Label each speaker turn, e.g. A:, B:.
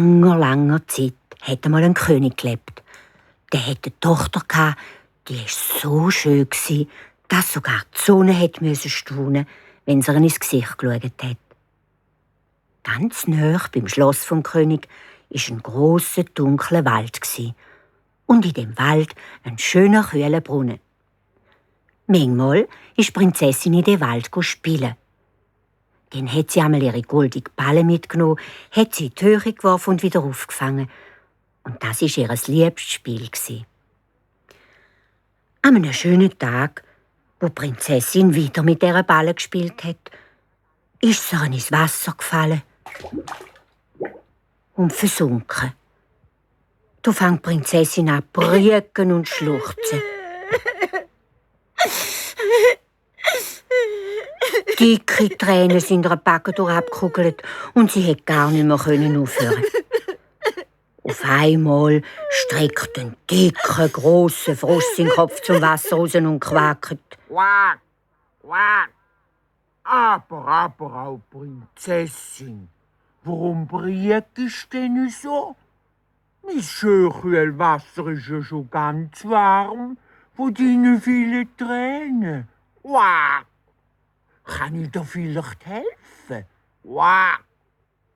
A: langer Zeit hat einmal ein König gelebt. Der hatte eine Tochter, die war so schön, dass sogar die Sonne musste staunen, wenn sie ihr ins Gesicht geschaut hat. Ganz nahe beim Schloss vom König war ein grosser, dunkler Wald. Und in dem Wald ein schöner, kühler Brunnen. Manchmal ist die Prinzessin in den Wald spielen. Dann hat sie einmal ihre goldigen Ballen mitgenommen, hat sie in die Höhe geworfen und wieder aufgefangen. Und das war ihr liebstes Spiel. An einem schönen Tag, wo die Prinzessin wieder mit dieser Ballen gespielt hat, ist sie ins Wasser gefallen und versunken. Da fängt die Prinzessin an zu brüllen und schluchzen. Dicke Tränen sind ihr Backen durchabgekugelt und sie konnte gar nicht mehr aufhören. Auf einmal streckt ein dicker, grosser Frosch seinen Kopf zum Wasser raus und quakt.
B: Quack, quack. Aber, auch Prinzessin, warum briegst du denn so? Mein Schönkühlwasser ist ja schon ganz warm von deinen vielen Tränen. Quack. Kann ich dir vielleicht helfen? Quack.